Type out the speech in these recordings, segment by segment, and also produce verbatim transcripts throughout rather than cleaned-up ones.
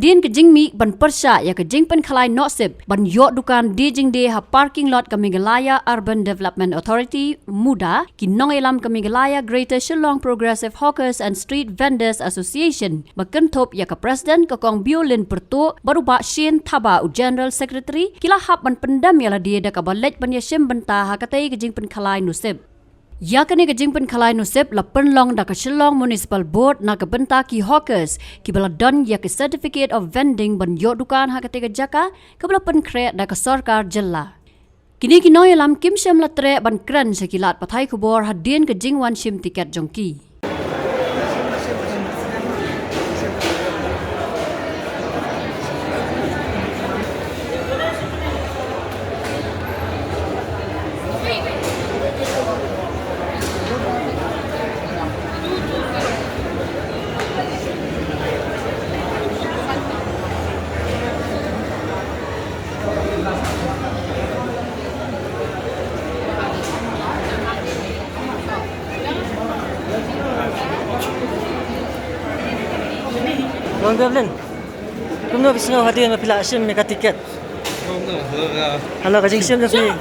Hadien ka jingmih ban pyrshah ïa ka jingpynkhalai Nohsip ban ïoh dukan die jingdie ha parking lot ka Meghalaya Urban Development Authority, MUDA, ki nongïalam ka Meghalaya Greater Shillong Progressive Hawkers and Street Vendors Association, ba kynthup ïa ka President ka Kong Biolin Pyrtuh bad u Bah Shane Thabah, u General Secretary, ki la hap ban pyndem ïa lade da kaba leit ban ïashim bynta ha katei ka jingpynkhalai Nohsip. Ïa kane ka jingpynkhalai Nohsip la pynlong da ka Shillong Municipal Board na ka bynta ki hawkers kiba la don ïa ka Certificate of Vending ban ïoh dukan ha katei ka jaka kaba la pynkhreh da ka sorkar jylla. Kine ki nongïalam kim shym la treh ban kren sha ki lad pathai khubor hadien ka jingwan shim tiket jong ki. Kong Devlin, kumno phi sngew hadien ba phi la shim ïa ka tiket? Halor ka jingshim jong phi.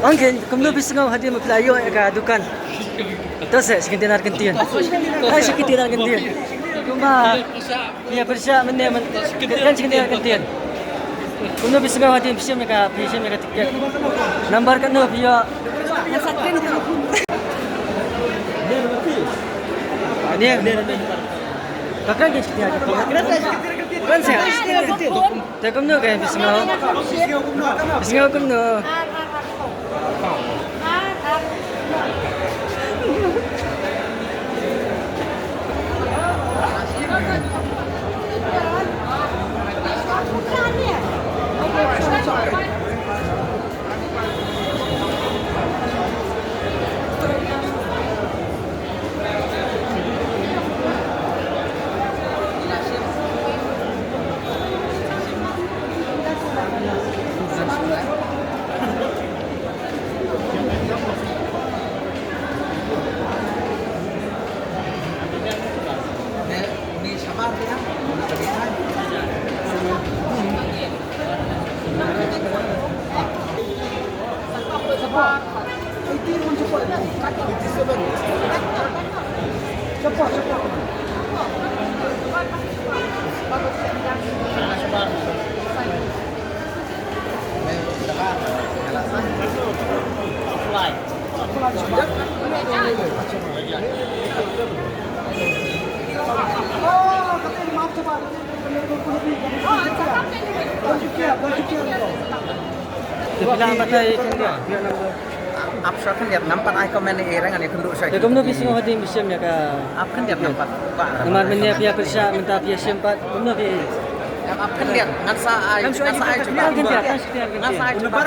Ong ke, kumno phi sngew hadien ba phi la ïoh ïa ka dukan? To seh, shi kyntien ar kyntien. Ai, shi kyntien ar kyntien. Kumba ïa pyrshah mynne mynne, kan shi kyntien ar kyntien. Kumno phi sngew hadien phi shim ïa ka, phi shim ïa ka tiket? Number katno phi ïoh? Ane. Ka kan ke shi kyntien ar kyntien. Kan seh. Te kumno ka phi sngew? Phi sngew kumno? Te phi la batai khyndiat? Ap sha khyndiat, ngam pat ai comment ïa i, rang ïa khynduh sha. Te kumno phi sngew hadien phi shim ïa ka? Ap khyndiat, ngam pat. Namar mynne phi ïa pyrshah, mynta phi ïa shim pat, kumno phi? Ap khyndiat, ngan sa ai, ngan sa ai jubab. Khyndiat, khyndiat, khyndiat. Ngan sa ai jubab.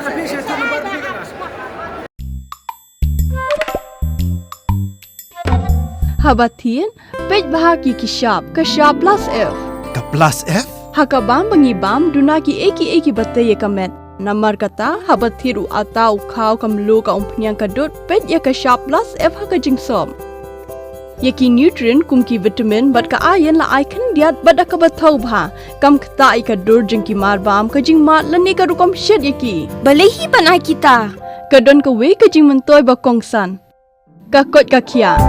Haba thied, peit bha ïa ki shap, ka shap Plus F. Ka Plus F? Ha ka bam ba ngi bam, duna kiei kiei kiba tei ïa ka met. Namar kata, haba thied u atta, u khaw, ka mluh, ka umphniang, ka dud, peit ïa ka shap Plus F ha ka jingsop. Ïa ki nutrient kum ki vitamin bad ka iron la ai khyndiat bad da kaba thaw bha. Kam ktah ïa ka dur jong ki marbam, ka jingmad lane ka rukom shet ïa ki. Balei hi ban ai kita? Ka don kawei ka jingmyntoi ba kongsan. Ka koit ka khiah.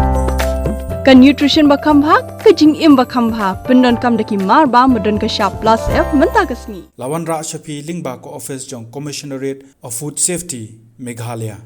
Ka nutrition ba kham bha, ka jingim ba kham bha, pyndonkam da ki marbam ba don ka shap Plus F mynta ka sngi. La wanrah sha phi lyngba ka office jong Commissionerate of Food Safety, Meghalaya.